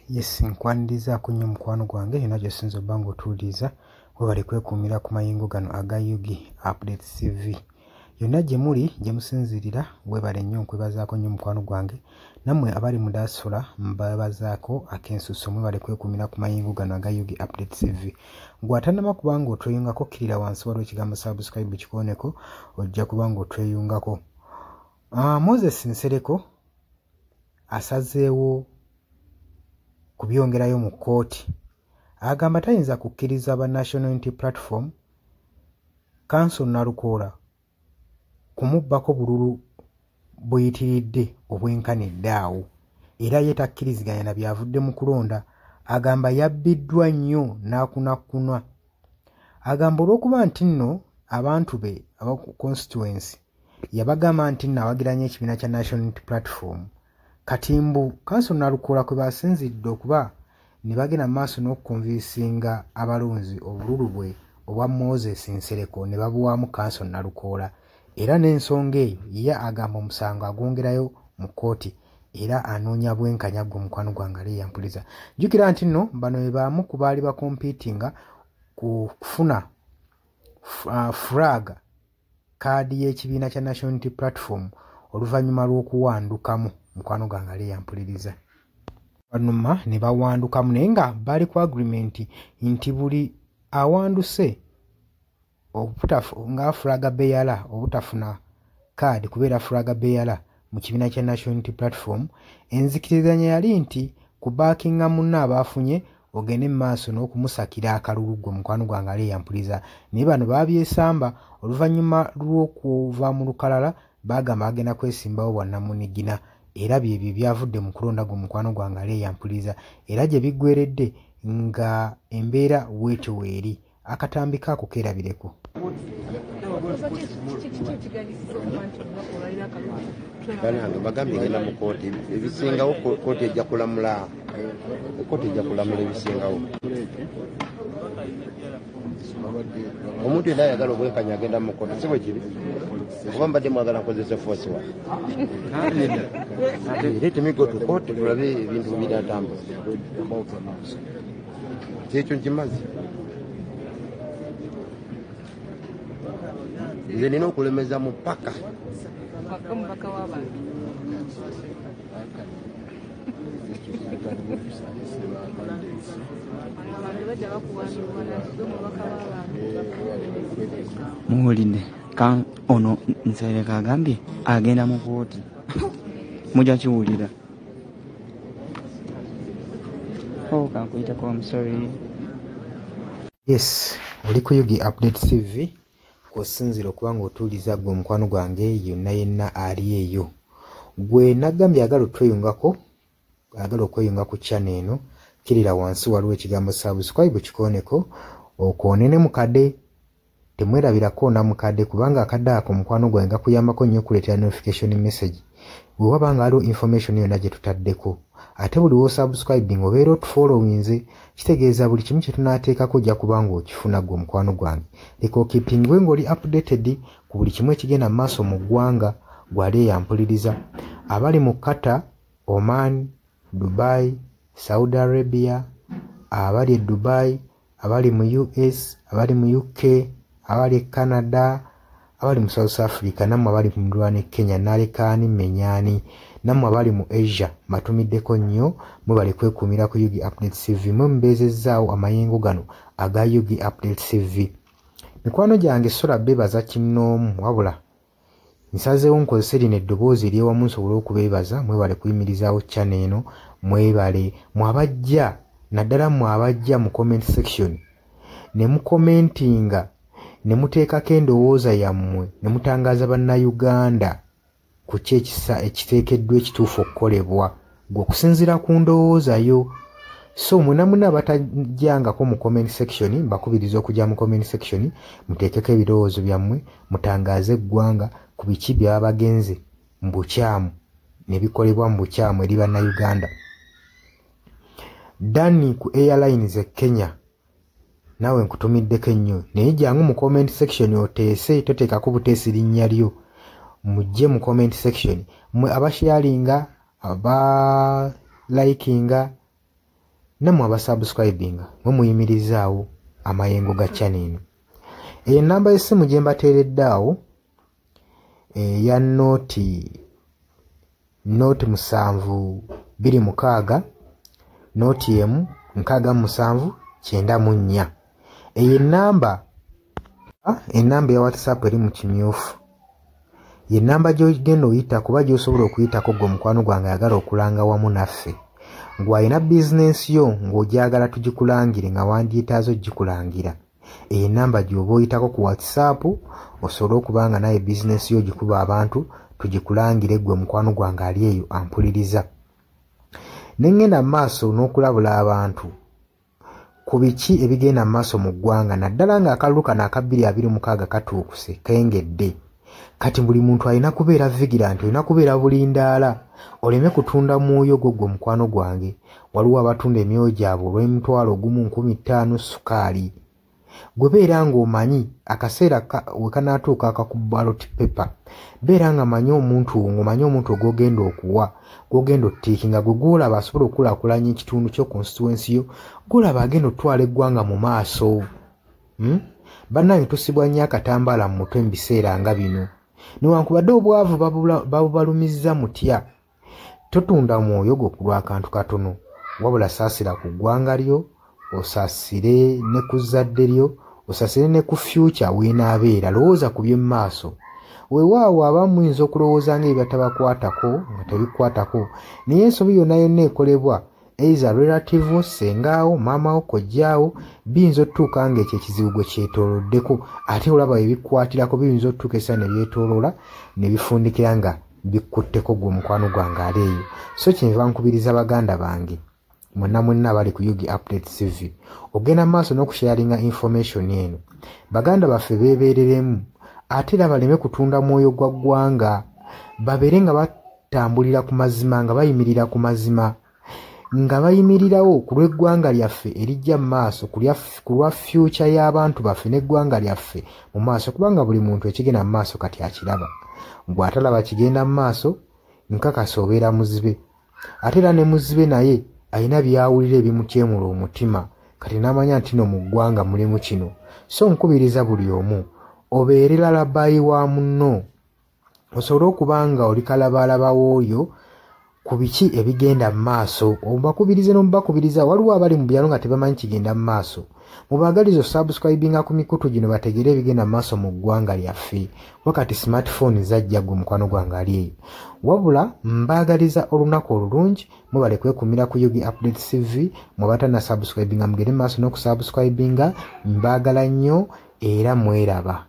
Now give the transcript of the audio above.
Yes, nkwanirizaako nnyo mukwano gwange yonna gy'osinza obba ng'otuwuliriza. Webale kwekuumira ku mayingo gano aga UG Update TV. Yonna gye muli gye musinziirira, webale nnyo, nkwebazaako nnyo mukwano gwange. Nammwe abali mu diaspora mbebazaako ak'ensusso, mwebale kwekuumira ku mayingo gano aga UG Update TV. Gwe atannaba kuba ng'otweyungako, kkirira wansi waliwo ekigambo subscribe, kikooneko, ojja kuba ng'otweyungako. Moses Nsereko asazeewo kubyongerayo mu kkooti. Agamba tayinza kukkiriza ba National Unity Platform Counsel Nalukoola kumubbako bululu buyitiridde obwenkanidde awo, era ye takkiriziganya na byavudde mu kulonda. Agamba yabbiddwa nnyo n'akunakunwa. Agamba olw'okuba nti nno abantu be aba constituency yabagamba nti nno awagira nnyo ekibiina kya National Unity Platform, kati mbu Counsel Nalukoola kwe basinzidde okuba ne bagenda mu maaso n'okukonvinsinga abalonzi obululu bwe obwa Moses Nsereko ne babuwaamu Counsel Nalukoola. Era n'ensonga eyo ye agamba omusango agwongerayo mu kkooti era anoonya bwenkanya. Ggwe mukwano gwange ali eyampuliza, jjukira nti nno bano be bamu ku baali bakompiitinga ku kufuna flag kaadi y'ekibiina kya National Unity Platform oluvannyuma lw'okuwandukamu. Mukwano gwange ali eyampuliriza, oluvannyuma ne bawandukamu, naye nga bali ku agreement nti buli awanduse nga flag bearer obutafuna kaadi kubeera flag bearer mu kibiina kya National Unity Platform, enzikirizanya yali nti kubaakinga munno abaafunye ogende mu maaso n'okumusakira akalulu. Ggwe mukwano gwange ali eyampuliza, naye bano baabyesamba. Oluvannyuma lw'okuva mu lukalala baagamba bagenda kwesimbawo bwannamunigina, era byebyo byavudde mu kulonda. Gwe mukwano gwange ali eyampuliza, era gye biggweredde nga embeera weetyo weeri. Akatambi kaako keerabireko. Banange, bagambye ngenda mu kooti, ebisingawo kooti ejja kulamula, kooti ejja kulamula ebisingawo. Omuntu yenna ayagala obwenkanya agenda mu kooti, si bwe kiri? Oba mbadde mwagala nkozese force wa? Let me go to court, tulabe ebintu binaatambula. Kyekyo nkimaze. Nze nina okulemeza mu paka. Omubaka w'abantu. Abantu bajja bakuwandiika omubaka w'abantu. Muwulidde ka ono Nsereko agambye agenda mu kooti, mujja kiwulira. Oh, kankuyiteko, I'm sorry. Yes, oli ku UG Update TV kw'osinziira okuba ng'otuuliza. Gwe omukwano gwange yonna yenna ali eyo, gwe nagambye ayagala otweyungako, ayagala okweyunga ku channel eno, kkirira wansi waliwo ekigambo subscribe, kikooneko, okoone ne mukadde. Temwerabira koona mukadde, kubanga akadde ako mukwano gwange gakuyambako nnyo okuleetera notification message bwe waba nga waliwo information yonna gye tutaddeko. Ate buli w'osubscribing obeera otufollowinze, kitegeeza buli kimu kye tunaateekako ojja kuba ng'okifuna. Gwe omukwano gwange, leka okeepingwe ng'oli updated ku buli kimu ekigenda mu maaso mu ggwanga. Gwali eyampuliriza, abali mu Qatar, Oman, Dubai, Saudi Arabia, abali e Dubai, abali mu US, abali mu UK, abali e Canada, abali mu South Africa, nammwe abali ku muliraano e Kenya, nalekaani menyaani, nammwe abali mu Asia, mbatumiddeko nnyo. Mwebale kwekuumira ku UG Update TV, mwe mubeezezzaawo amayengo gano aga UG Update TV. Mikwano gyange, sola beebaza kinnoomu, wabula nsazeewo nkozese lino eddoboozi eryewamu nsobole okubeebaza. Mwebale kuyimirizaawo channel eno, mwebale mwabajja, naddala mmwe abajja mu comment section ne mukomentinga ne muteekako endowooza yammwe ne mutangaaza Bannayuganda ku ki ekisa ekiteekeddwa ekituufu okukolebwa gwe okusinziira ku ndowooza yo. So mwena mwena abatajjangako mu comment section, mbakubiriza okujja mu comment section muteekeko ebirowoozo byammwe, mutangaaze eggwanga ku biki byaba bagenze mu bukyamu ne bikolebwa mu bukyamu eri Bannayuganda. Danny ku airlines e Kenya, naawe nkutumiddeko ennyo, naye jangu mu comment section oteese, toteekako buteesi linnya lyo. Mujje mu comment section, mmwe abasharinga, abalikinga. Nammwe abasubscribinga mwe muyimirizaawo amayengo ga channel eno. Eyo ennamba y'essimu gye mbateeredde awo eya 0 0 7 2 6 0 1 6 7 94. Eyo ennamba ya WhatsApp eri mu kimyufu. Ye nnamba gy'ogenda oyita kuba gy'osobola okuyitako gwe mukwano gwange ayagala okulanga wamu naffe. Gw'alina bizinensi yo ng'ogyagala tugikulangire nga wandyetaaze ogikulangira. Eyo ennamba gy'oba oyitako ku WhatsApp osobole okuba nga naye bizinensi yo ogikuba abantu tugikulangire gwe mukwano gwange ali eyo ampuliriza. Ne ŋŋenda mu maaso n'okulabula abantu ku biki ebigenda mu maaso mu ggwanga naddala ng'akalulu kano aka 2026 katuukuse kengedde. Kati buli muntu alina kubeera vigilant, olina kubeera bulindaala oleme kutunda mwoyo gwo gwe mukwano gwange. Waliwo abatunda emyoyo gyabwe olw'emitwalo 1 500 sukaali. Gwe beera ng'omanyi akaseera we kanaatuuka akaku ballot paper, beera nga manyi omuntu ng'omanyi omuntu gw'ogenda okuwa, gw'ogenda otiikinga, gwe gw'olaba asobola okukulaakulanya ekitundu kyo, constituency yo, gw'olaba agenda otwala eggwanga mu maaso. Bannange tusibwa nnyo akatambaala mu mutwe mu biseera nga bino. Newankubadde obwavu babubalumizza mutya, totunda mwoyo gwo ku lw'akantu katono, wabula saasira ku ggwanga lyo, osaasire ne ku zzadde lyo, osaasire ne ku future w'enaabeera. Lowooza ku by'omu maaso. Weewaawo abamu muyinza okulowooza ng'ebitabakwatako nga tebikwatako, naye ensobi yonna yonna ekolebwa either relative wo, ssengaawo, maamawo, kojjaawo, biyinza otutuuka ng'ekyo ekizibu gwe kyetooloddeko, ate olaba we bikukwatirako biyinza otutuuka essaawa ne byetooloola ne bifundikira nga bikutteko gwe omukwano gwange ali eyo. So kyenva nkubiriza baganda bange mwenna mwenna abali ku UG Update TV ogenda mu maaso n'okusharinga information eno. Baganda baffe beebeereremu ate era baleme kutunda mwoyo gwa ggwanga, babeere nga batambulira ku mazima, nga bayimirira ku mazima, nga bayimirirawo ku lw'eggwanga lyaffe erijja mu maaso, ku lwa future y'abantu baffe n'eggwanga lyaffe mu maaso, kubanga buli muntu ekigenda mu maaso kati akiraba. Gw'atalaba kigenda mu maaso nkakasa obeera muzibe, ate era ne muzibe naye alina by'awulira ebimutyemula omutima, kati n'amanya nti no mu ggwanga mulimu kino. So nkubiriza buli omu obeere lalabayi wa munno, osobole okuba nga oli kalabaalaba w'oyo ku biki ebigenda mu maaso. Obakubirize n'omubakubiriza. Waliwo abali mu byalo nga tebamanyi kigenda mu maaso, mubaagalize osubscribinga ku mikutu gino bategere ebigenda mu maaso mu ggwanga lyaffe. Wakati smartphone zajja gwe mukwano gwange ali eyo. Wabula mbaagaliza olunaku olulungi, mubale kwekumira ku UG Update TV. Mwe abatanasubscribinga mugende mu maaso n'okusubscribinga. Mbaagala nnyo era mweraba.